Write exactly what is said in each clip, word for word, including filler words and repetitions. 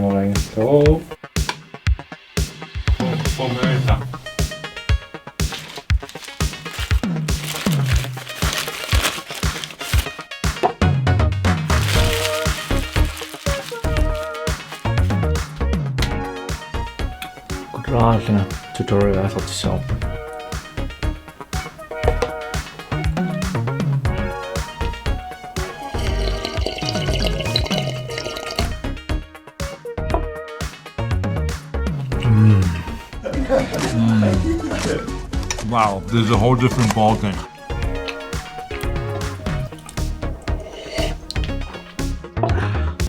Orange. Oh. Pomata. Kutraasina tutorial asertissavarput. Mm. Mm. Wow, there's a whole different ball game.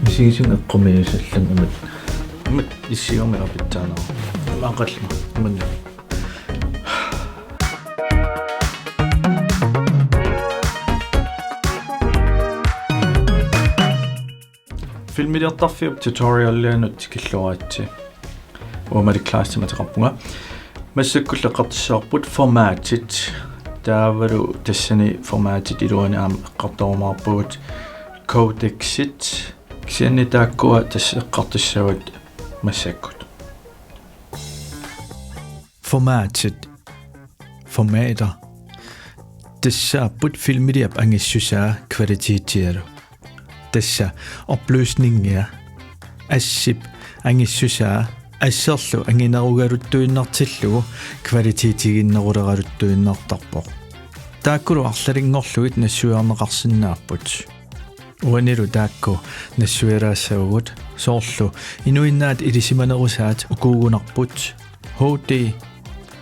Misigisumik eqqumiiussallugu imat. Imat issiummik apitsaanera. Maaqallima. Imanna. Filmiliortarfiup tutorialianut tikilluaritsi. Uanga Malik Clausen ateqarpunga. Massakkullu eqqartussavarput formatit. Taavalu tassani formatit iluani aamma eqqartorumaarpagut codexit. Kisianni taakkua tassa eqqartussavat massakkut. Formatit. Formater. Tassaapput filmiliap angissusaa kvalitetialu. Tassa opløsningia. Assip angissusaa asserlu anginerugaluttuinnartillugu kvalitetiginneruleraluttuinnartarpoq. Taakkulu arlalinngorlugit nassuiarneqarsinnaapput. Uanilu taakku nassuialaassavagut, soorlu inuinnaat ilisimanerusaat ukuugunarput, H D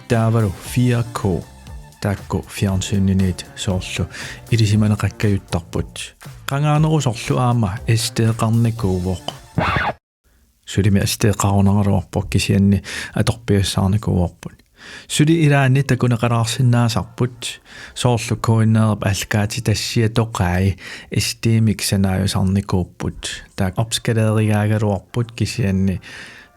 taavalu fire K. Taakku fjernsyniniit soorlu ilisimaneqakkajuttarput. Qangaanerusorlu aamma S D-qarnikuuvoq. Sulimi S D-qarunaraluarpoq kisianni atorpiassaarnikuuarput. Suli ilaanni takuneqalaarsinnaasarput, soorlu K N R-ip aallakaatitassiatoqai S D-mik sanaajusarnikuupput. Taakku opskalerigaagaluarput kisianni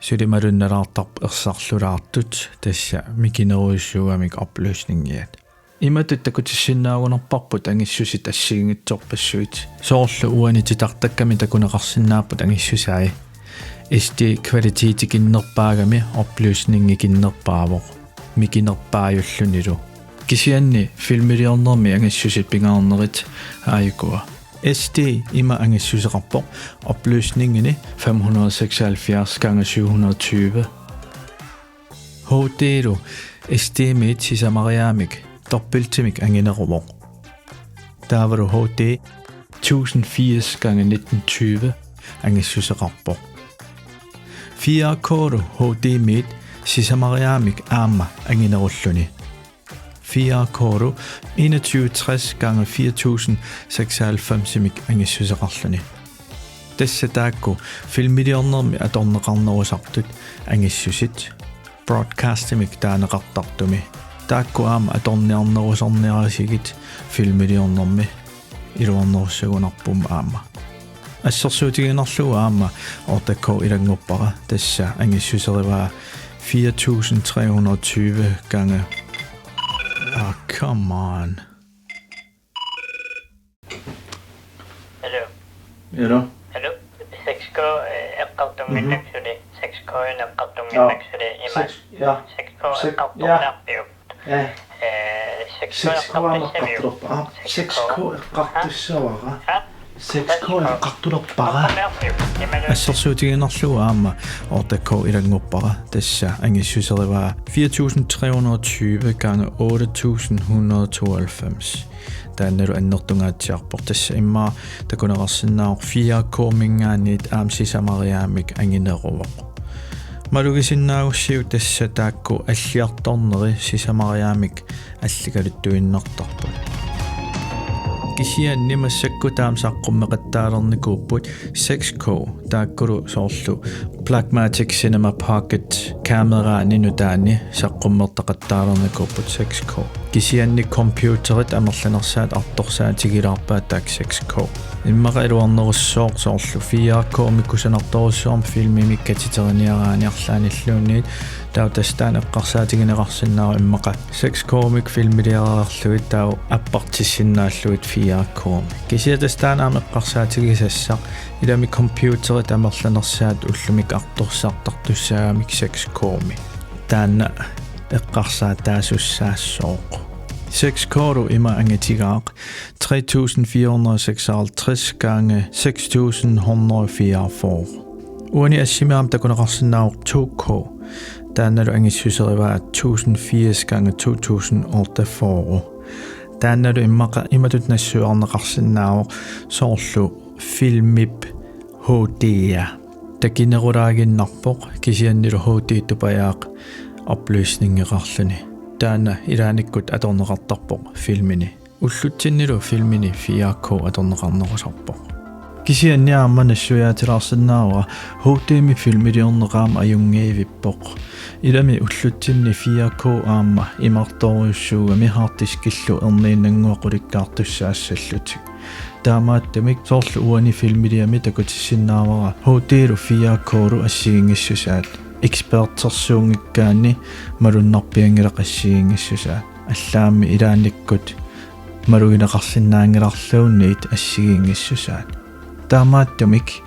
suli malunnalaartarput ersarlulaartut, tassa mikinerujussuugamik opløsningiat. Imatut takutissinnaagunarparput angissusit assigiinngitsorpassuit. Soorlu uani titartakkami takuneqarsinnaapput angissusai. S D kvalitetikinnerpaagami opløsningikinnerpaavoq. Mikinerpaajullunilu. Kisianni filmiliornermi angissusit pingaarnerit aajukua. S D ima angissuseqarpoq opløsningini fem hundrede seksoghalvfjerds gange syv hundrede tyve. H D-lu S D-miit sisamariaammik dobbeltimik angineruvoq. Taavalu H D tusind firs gange nitten tyve angissuseqarpoq. Fire K-lu H D-miit sisamariaammik aamma anginerulluni. Fire K-lu enogtyve tres gange fire tusind seksoghalvfemsimik angissuseqarluni. Tassa taakku filmiliornermi atorneqarnerusartut angissusit broadcastimik taaneqartartumi. Taakku aamma atorniarnerusorniarisigit filmiliornermi iluarnerussagunarput aamma. Assersuutigiinnarlugu aamma otte K ilannguppara, tassa angissuserivaa fire tusind tre hundrede tyve gange. Ah, come on. Hello. Hello. Hello. Seks K, eh, eqqartunnginnakku suli. Seks K eqqartunnginnakku suli. Ima. Seks, ja. Seks K seks, ja. Eqqartunnginnakku. Eh. Eh, seks K eqqartussavara. Seks K eqqartussavara. Seks K eqqartulerpara. Assersuutigiinnarlugu aamma otte K ilannguppara, tassa angissuserivaa fire tusind tre hundrede og tyve gange otte tusind hundrede og tooghalvfems. Taannalu annertungaatsiarpoq, tassa immaqa takuneqarsinnaavoq fire K-minngaanniit aamma sisamariaammik angineruvoq. Malugisinnaagussiuk tassa taakku alliartorneri sisamariaammik alligaluttuinnartarput. Kisianni massakkut taama saqqummeqattaalernikuupput seks K, taakkulu soorlu Blackmagic Cinema Pocket kamerani nutaani saqqummertaqattaalernikuupput seks K. Kisianni computerit amerlanersaat artorsaatigilaarpaat taakku seks K. Immaqa iluarnerussooq soorlu fire K-mik kusanartorujussuarmik filmimik katiteriniaraanni arlaannilluunniit, taava tassa taanna eqqarsaatigineqarsinnaavoq immaqa seks K-mik filmiliareerlugit taava appartissinnaallugit fire K-mik. Kisianni tassa taanna aamma eqqarsaatigisassaq, ilami computer Amerlanersaat ullumikkut artorsartartussaagamik seks K-mi. Taanna eqqarsaataasussaassooq. Seks K-lu ima angitigaaq: tre tusind fire hundrede og seksoghalvtreds gange seks tusind hundrede og fireogfyrre. Uani assimi aamma takuneqarsinnaavoq to K. Taannalu angissuserivaa tusind firs gange to tusind otteogfyrre. Taannalu immaqa imatut nassuiarneqarsinnaavoq, soorlu filmip H D-a takinerulaaginnarpoq, kisiannili H D-tupajaaq opløsningeqarluni. Taanna ilaannikkut atorneqartarpoq filmini. Ullutsinnilu filmini fire K atorneqarnerusarpoq. Kisianni aamma nassuiaatilaarsinnaavara H D-mi filmiliorneq aamma ajunngivippoq. Ilami ullutsinni fire K aamma imartorujussuugami harddiskillu erniinnannguaq qulikkaartussaassallutik. Taamaattumik soorlu uani filmiliami takutissinnaavara H D-lu fire K-lu assigiinngissusaat. Ekspertersuunngikkaanni malunnarpianngilaq assigiinngissusaat. Allaammi ilaannikkut malugineqarsinnaanngilarluunniit assigiinngissusaat. Taamaattumik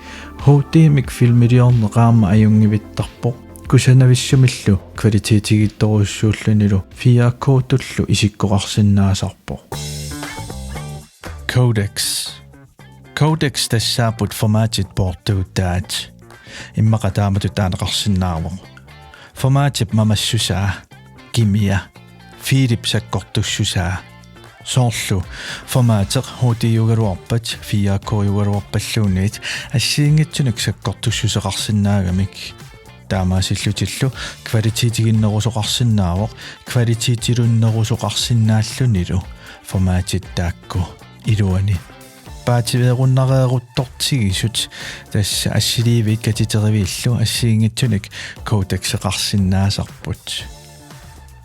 H D-mik filmiliorneq aamma ajunngivittarpoq. Kusanavissumillu kvalitetigittorujussuullunilu fire K-tullu isikkoqarsinnaasarpoq. Codecs. Codecs tassaapput formatit poortuutaat. Immaqa taamatut taaneqarsinnaavoq. Formatip mamassusaa, kimia, filip sakkortussusaa. Soorlu formateq H D-ugaluarpat fire K-ugaluarpalluunniit assigiinngitsunik sakkortussuseqarsinnaagamik. Taamaasillutillu kvalitetiginnerusoqarsinnaavoq, kvalitetilunnerusoqarsinnaallunilu formatit taakku iluani. Paatsiveerunnareeruttortigisut tassa assiliiviit katiteriviillu assigiinngitsunik codexeqarsinnaasarput.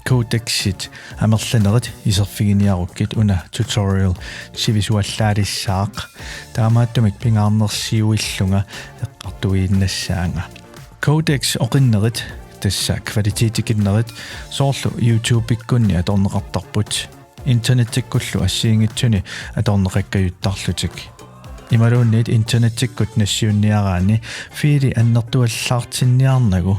Codexit amerlanerit iserfiginiarukkit una tutorial sivisuallaalissaaq, taamaattumik pingaarnersiuillunga eqqartuiinnassaanga. Codecs oqinnerit, tassa kvalitetikinnerit, soorlu YouTube-ikkunni atorneqartarput. Internettikkullu assigiinngitsuni atorneqakkajuttarlutik. Imaluunniit internettikkut nassiunniaraanni fiili annertuallaartinniarnagu,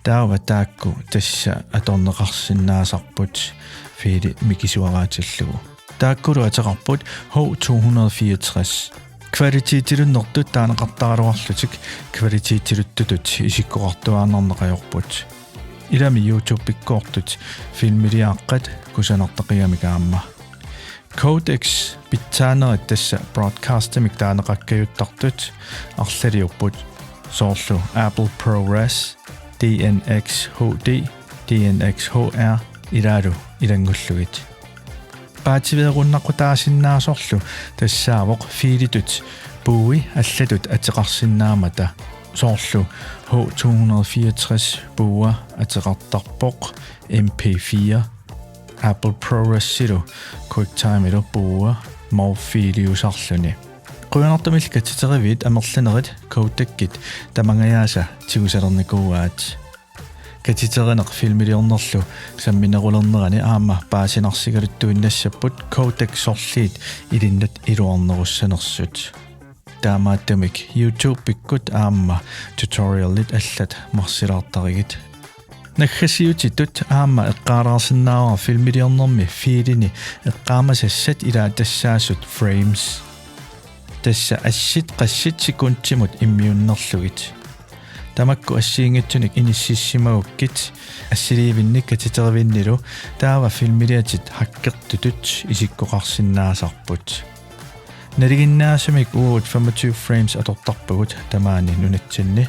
taava taakku tassa atorneqarsinnaasarput fiili mikisuaraatillugu. Taakkulu ateqarput H to hundrede fireogtres. Kvalitetilunnertut taaneqartaraluarlutik kvalitetiluttutut isikkoqartuaannarneq ajorput. Ilami YouTube-ikkoortut filmiliaqqat kusanartaqigamik aamma. Codecs pitsaanerit tassa broadcastimik taaneqakkajuttartut arlaliupput, soorlu Apple ProRes, D N X H D, D N X H R ilaalu ilanngullugit. Paatsiveerunnaqutaasinnaasorlu tassaavoq fiilitut puui allatut ateqarsinnaammata, soorlu H to hundrede fireogtres puua ateqartarpoq M P fire, Apple ProResilu QuickTimeilu puua morfiiliusarluni. Qujanartumillu katiteriviit amerlanerit codecit tamangajaasa tigusalernikuuaat. Katiterineq filmiliornerlu samminerulernerani aamma paasinarsigaluttuinnassapput codec sorliit ilinnut iluarnerussanersut. Taamaattumik YouTube-ikkut aamma tutorialit allat marsilaartarigit. Naggasiutitut aamma eqqaalaarsinnaavara filmiliornermi fiilini eqqaamasassat ilaatassaasut frames. Tassa assit qassit sekundimut immiunnerlugit. Tamakku assigiinngitsunik inissisimagukkit assiliivinnik katiterivinnilu taava filmiliatit hackertutut isikkoqarsinnaasarput. Nalinginnaasumik uagut femogtyve frames atortarpagut tamaani nunatsinni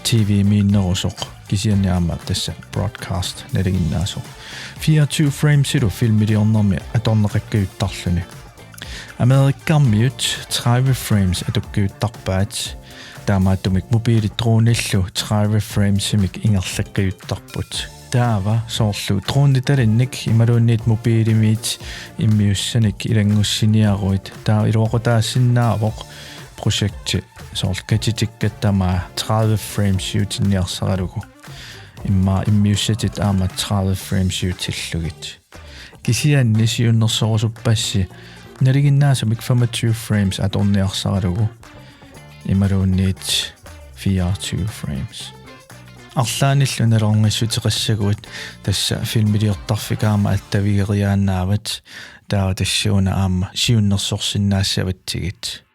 T V-miinnerusoq, kisianni aamma tassa broadcast nalinginnaasoq. Fireogtyve framesilu filmiliornermi atorneqakkajuttarluni. Amerikkarmiut tredive frames atukkajuttarpaat. Taamaattumik mobiilit dronillu tredive framesimik ingerlakkajuttarput. Taava soorlu dronitalinnik imaluunniit mobiilimiit immiussanik ilanngussiniaruit, taava iluaqutaasinnaavoq projekti soorlu katitikkat tamaat tredive framesiutinniarsaralugu. Immaqa immiussatit aamma tredive framesiutillugit. Kisianni siunnersorusuppassi nalinginnaasumik femogtyve frames atorniarsaralugu. imaluunniit fireogtyve frames. Arlaannillu nalornissuteqassaguit tassa filmiliortarfik aamma attavigeriaannaavat, taava tassuuna aamma siunnersorsinnaassavatsigit.